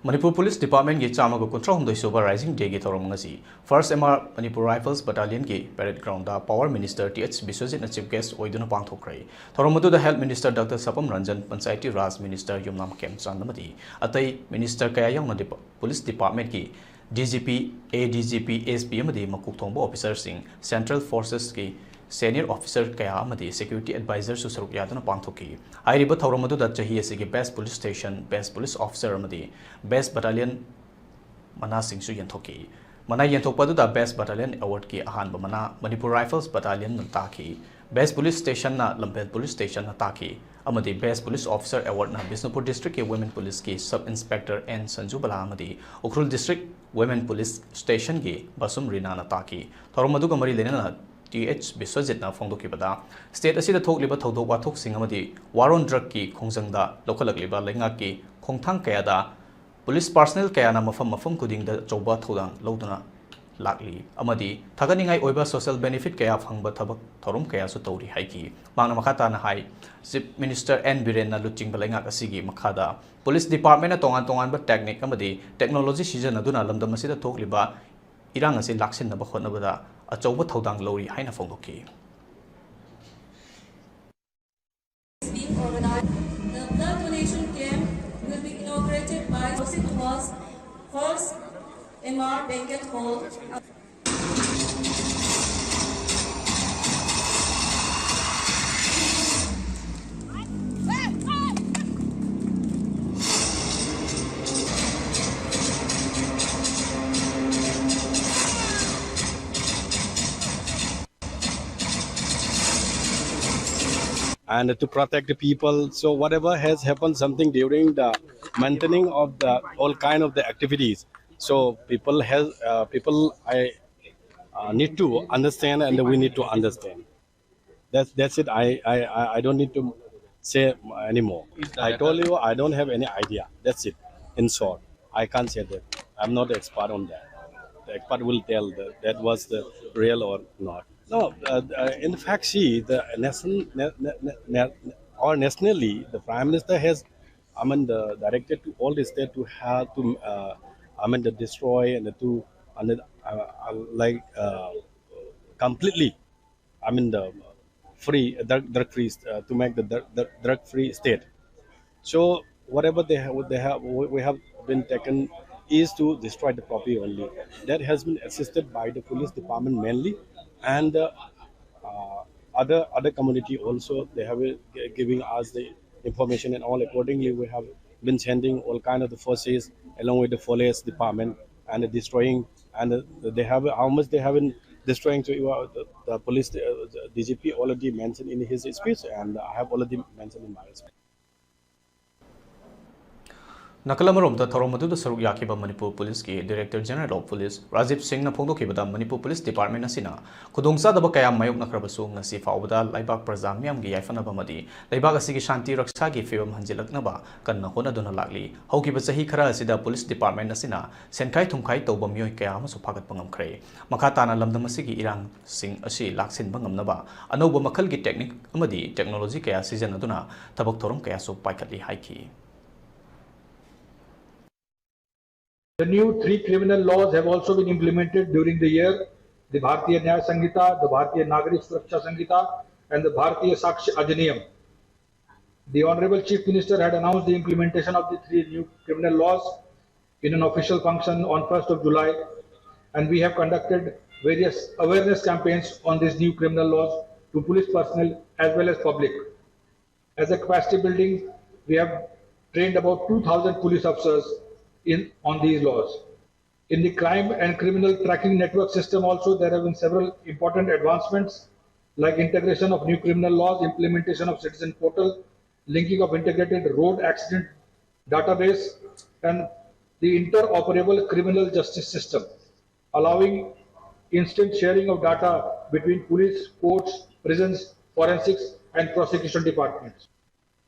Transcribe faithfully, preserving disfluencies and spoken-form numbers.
Manipur police ꯗꯤꯄꯥꯔꯠꯃꯦꯟꯒꯤ ꯆꯥꯝꯃꯒ ꯀꯨꯟꯊ꯭ꯔꯥ ꯍꯨꯝꯗꯣꯏ ꯁꯨꯕ ꯔꯥꯏꯖꯤꯡ ꯗꯦꯒꯤ ꯊꯧꯔꯝ ꯉꯁꯤ first M R Manipur rifles ꯕꯠꯇꯥꯂꯤꯌꯟꯒꯤ parade ground power minister T H ꯕꯤꯁ꯭ꯋꯖꯤꯠꯅ ꯆꯤꯐ ꯒꯦꯁ꯭ꯠ ꯑꯣꯏꯗꯨꯅ ꯄꯥꯡꯊꯣꯛꯈ꯭ꯔꯦ꯫ ꯊꯧꯔꯝ ꯑꯗꯨꯗ health minister doctor Sapam Ranjan, Panchayati Raj minister Yumnam Khemchand ꯑꯃꯗꯤ ꯑꯇꯩ ꯃꯤꯅꯤꯁꯇꯔ ꯀꯌꯥ ꯌꯥꯎꯅ ꯗꯤꯄꯥ-, ꯄꯨꯂꯤꯁ ꯗꯤꯄꯥꯔꯠꯃꯦꯟꯒꯤ ꯗꯤ ꯖꯤ ꯄꯤ, ꯑꯦ D G P, S P ꯑꯃꯗꯤ ꯃꯀꯣꯛ ꯊꯣꯡꯕ ꯑꯣꯐꯤꯁꯔꯁꯤꯡ, ꯁꯦꯟꯇ꯭ꯔꯦꯜ ꯐꯣꯔꯁꯦꯁꯀꯤ ꯁꯦꯅꯤꯌꯔ ꯑꯣꯐꯤꯁꯔ ꯀꯌꯥ ꯑꯃꯗꯤ ꯁꯦꯀ꯭ꯌꯨꯔꯤꯇꯤ ꯑꯦꯗꯚꯥꯏꯖꯔꯁꯨ ꯁꯔꯨꯛ ꯌꯥꯗꯨꯅ ꯄꯥꯡꯊꯣꯛꯈꯤ꯫ ꯍꯥꯏꯔꯤꯕ ꯊꯧꯔꯝ ꯑꯗꯨꯗ ꯆꯍꯤ ꯑꯁꯤꯒꯤ best police station, best police officer ꯑꯃꯗꯤ ꯕꯦꯁ꯭ꯠ ꯕꯠꯇꯥꯂꯤꯌꯟ ꯃꯅꯥꯁꯤꯡꯁꯨ ꯌꯦꯟꯊꯣꯛꯈꯤ꯫ ꯃꯅꯥ ꯌꯦꯟꯊꯣꯛꯄ ꯑꯗꯨꯗ ꯕꯦꯁ꯭ꯠ ꯕꯠꯇꯥꯂꯤꯌꯟ ꯑꯦꯋꯥꯔꯗꯀꯤ ꯑꯍꯥꯟꯕ ꯃꯅꯥ ꯃꯅꯤꯄꯨꯔ ꯔꯥꯏꯐꯜꯁ ꯕꯠꯇꯥꯂꯤꯌꯟꯅ ꯇꯥꯈꯤ꯫ ꯕꯦꯁ꯭ꯠ ꯄꯨꯂꯤꯁ ꯁ꯭ꯇꯦꯁꯟꯅ ꯂꯝꯐꯦꯜ ꯄꯨꯂꯤꯁ ꯁ꯭ꯇꯦꯁꯟꯅ ꯇꯥꯈꯤ ꯑꯃꯗꯤ ꯕꯦꯁ꯭ꯠ ꯄꯨꯂꯤꯁ ꯑꯣꯐꯤꯁꯔ ꯑꯦꯋꯥꯔꯗꯅ ꯕꯤꯁꯅꯨꯄꯨꯔ ꯗꯤꯁꯇ꯭ꯔꯤꯛꯀꯤ ꯋꯨꯃꯦꯟ ꯄꯨꯂꯤꯁꯀꯤ ꯁꯕ ꯏꯟꯁꯄꯦꯛꯇꯔ ꯑꯦꯟ ꯁꯟꯖꯨꯕꯂꯥ ꯑꯃꯗꯤ ꯎꯈ꯭ꯔꯨꯜ ꯗꯤꯁꯇ꯭ꯔꯤꯛ ꯋꯨꯃꯦꯟ ꯄꯨꯂꯤꯁ ꯁ꯭ꯇꯦꯁꯟꯒꯤ ꯕꯁꯨꯝ ꯔꯤꯅꯥꯅ ꯇꯥꯈꯤ꯫ ꯊꯧꯔꯝ ꯑꯗꯨꯒ ꯃꯔꯤ ꯂꯩꯅꯅ ꯇꯤ ꯑꯩꯆ ꯕꯤꯁ꯭ꯋꯖꯤꯠꯅ ꯐꯣꯡꯗꯣꯛꯈꯤꯕꯗ, ꯁ꯭ꯇꯦꯠ ꯑꯁꯤꯗ ꯊꯣꯛꯂꯤꯕ ꯊꯧꯗꯣꯛ ꯋꯥꯊꯣꯛꯁꯤꯡ ꯑꯃꯗꯤ ꯋꯥꯔ ꯑꯣꯟ ꯗ꯭ꯔꯒꯀꯤ ꯈꯣꯡꯖꯪꯗ ꯂꯧꯈꯠꯂꯛꯂꯤꯕ ꯂꯩꯉꯥꯛꯀꯤ ꯈꯣꯡꯊꯥꯡ ꯀꯌꯥꯗ ꯄꯨꯂꯤꯁ ꯄꯥꯔꯁꯅꯦꯜ ꯀꯌꯥꯅ ꯃꯐꯝ ꯃꯐꯝ ꯈꯨꯗꯤꯡꯗ ꯑꯆꯧꯕ ꯊꯧꯗꯥꯡ ꯂꯧꯗꯨꯅ ꯂꯥꯛꯂꯤ ꯑꯃꯗꯤ ꯊꯥꯒꯠꯅꯤꯡꯉꯥꯏ ꯑꯣꯏꯕ ꯁꯣꯁꯤꯌꯦꯜ ꯕꯦꯅꯤꯐꯤꯠ ꯀꯌꯥ ꯐꯪꯕ ꯊꯕꯛ ꯊꯧꯔꯝ ꯀꯌꯥꯁꯨ ꯇꯧꯔꯤ ꯍꯥꯏꯈꯤ꯫ ꯃꯍꯥꯛꯅ ꯃꯈꯥ ꯇꯥꯅ ꯍꯥꯏ, ꯆꯤꯐ ꯃꯤꯅꯤꯁꯇꯔ ꯑꯦꯟ ꯕꯤꯔꯦꯟꯅ ꯂꯨꯆꯤꯡꯕ ꯂꯩꯉꯥꯛ ꯑꯁꯤꯒꯤ ꯃꯈꯥꯗ ꯄꯨꯂꯤꯁ ꯗꯤꯄꯥꯔꯠꯃꯦꯟꯅ ꯇꯣꯉꯥꯟ ꯇꯣꯉꯥꯟꯕ ꯇꯦꯛꯅꯤꯛ ꯑꯃꯗꯤ ꯇꯦꯛꯅꯣꯂꯣꯖꯤ ꯁꯤꯖꯤꯟꯅꯗꯨꯅ ꯂꯝꯗꯝ ꯑꯁꯤꯗ ꯊꯣꯛꯂꯤꯕ ꯏꯔꯥꯡ ꯑꯁꯤ ꯂꯥꯛꯁꯤꯟꯅꯕ ꯍꯣꯠꯅꯕꯗ ꯑꯆꯧꯕ ꯊꯧꯗꯥꯡ ꯂꯧꯔꯤ ꯍꯥꯏꯅ ꯐꯣꯡꯗꯣꯛꯈꯤ꯫ Being organized. The blood donation camp will be inaugurated by Joseph Thomas, first M R Banquet Hall. And to protect the people. So whatever has happened, something during the maintaining of the all kind of the activities, so people has, uh, people, I, uh, need to understand, and we need to understand. That's, that's it. I, I, I I don't need to say anymore. I told you I don't have any idea. That's it. In short, I can't say that. I'm not expert on that. The expert will tell that that was the real or not. No, uh, uh, in fact, see, the national, na-, na-, na-, na-, or nationally, the Prime Minister has I mean, the directed to all the state to have to, uh, I mean, the destroy and to, and uh, uh, like uh, completely, I mean, the free drug, drug free uh, to make the drug, drug free state. So whatever they have, they have, we have been taken is to destroy the property only. That has been assisted by the police department mainly, and uh, uh, other other community also. They have been giving us the information and all. Accordingly, we have been sending all kind of the forces along with the forest department and destroying. And uh, they have how much they have been destroying to uh, the, the police, uh, the D G P already mentioned in his speech, and I have already mentioned in my speech. ꯅꯥꯀꯜ ꯑꯃꯔꯣꯝꯗ ꯊꯧꯔꯝ ꯑꯗꯨꯗ ꯁꯔꯨꯛ ꯌꯥꯈꯤꯕ ꯃꯅꯤꯄꯨꯔ ꯄꯨꯂꯤꯁꯀꯤ Director General of Police Rajiv ꯁꯤꯡꯅ ꯐꯣꯡꯗꯣꯛꯈꯤꯕꯗ, Manipur police department ꯑꯁꯤꯅ ꯈꯨꯗꯣꯡꯆꯥꯗꯕ ꯀꯌꯥ ꯃꯥꯌꯣꯛꯅꯈ꯭ꯔꯕꯁꯨ, ꯉꯁꯤ ꯐꯥꯎꯕꯗ ꯂꯩꯕꯥꯛ ꯄ꯭ꯔꯖꯥ ꯃꯤꯌꯥꯝꯒꯤ ꯌꯥꯏꯐꯅꯕ ꯑꯃꯗꯤ ꯂꯩꯕꯥꯛ ꯑꯁꯤꯒꯤ ꯁꯥꯟꯇꯤ ꯔꯛꯁꯥꯒꯤ ꯐꯤꯕꯝ ꯍꯟꯖꯤꯜꯂꯛꯅꯕ ꯀꯟꯅ ꯍꯣꯠꯅꯗꯨꯅ ꯂꯥꯛꯂꯤ꯫ ꯍꯧꯈꯤꯕ ꯆꯍꯤ ꯈꯔ ꯑꯁꯤꯗ ꯄꯨꯂꯤꯁ ꯗꯤꯄꯥꯔꯠꯃꯦꯟ ꯑꯁꯤꯅ ꯁꯦꯟꯈꯥꯏ ꯊꯨꯝꯈꯥꯏ ꯇꯧꯕ ꯃꯤꯑꯣꯏ ꯀꯌꯥ ꯑꯃꯁꯨ ꯐꯥꯒꯠꯄ ꯉꯝꯈ꯭ꯔꯦ꯫ ꯃꯈꯥ ꯇꯥꯅ ꯂꯝꯗꯝ ꯑꯁꯤꯒꯤ ꯏꯔꯥꯡꯁꯤꯡ ꯑꯁꯤ ꯂꯥꯛꯁꯤꯟꯕ ꯉꯝꯅꯕ ꯑꯅꯧꯕ ꯃꯈꯜꯒꯤ technique ꯑꯃꯗꯤ technology ꯀꯌꯥ ꯁꯤꯖꯤꯟꯅꯗꯨꯅ ꯊꯕꯛ ꯊꯧꯔꯝ ꯀꯌꯥꯁꯨ ꯄꯥꯏꯈꯠꯂꯤ ꯍꯥꯏꯈꯤ꯫ The new three criminal laws have also been implemented during the year, the Bharatiya Nyaya Sanhita, the Bharatiya Nagarik Suraksha Sanhita, and the Bharatiya Sakshya Adhiniyam. The Honorable Chief Minister had announced the implementation of the three new criminal laws in an official function on first of July, and we have conducted various awareness campaigns on these new criminal laws to police personnel as well as public. As a capacity building, we have trained about two thousand police officers in, on these laws. In the crime and criminal tracking network system also, there have been several important advancements like integration of new criminal laws, implementation of citizen portal, linking of integrated road accident database, and the interoperable criminal justice system, allowing instant sharing of data between police, courts, prisons, forensics, and prosecution departments.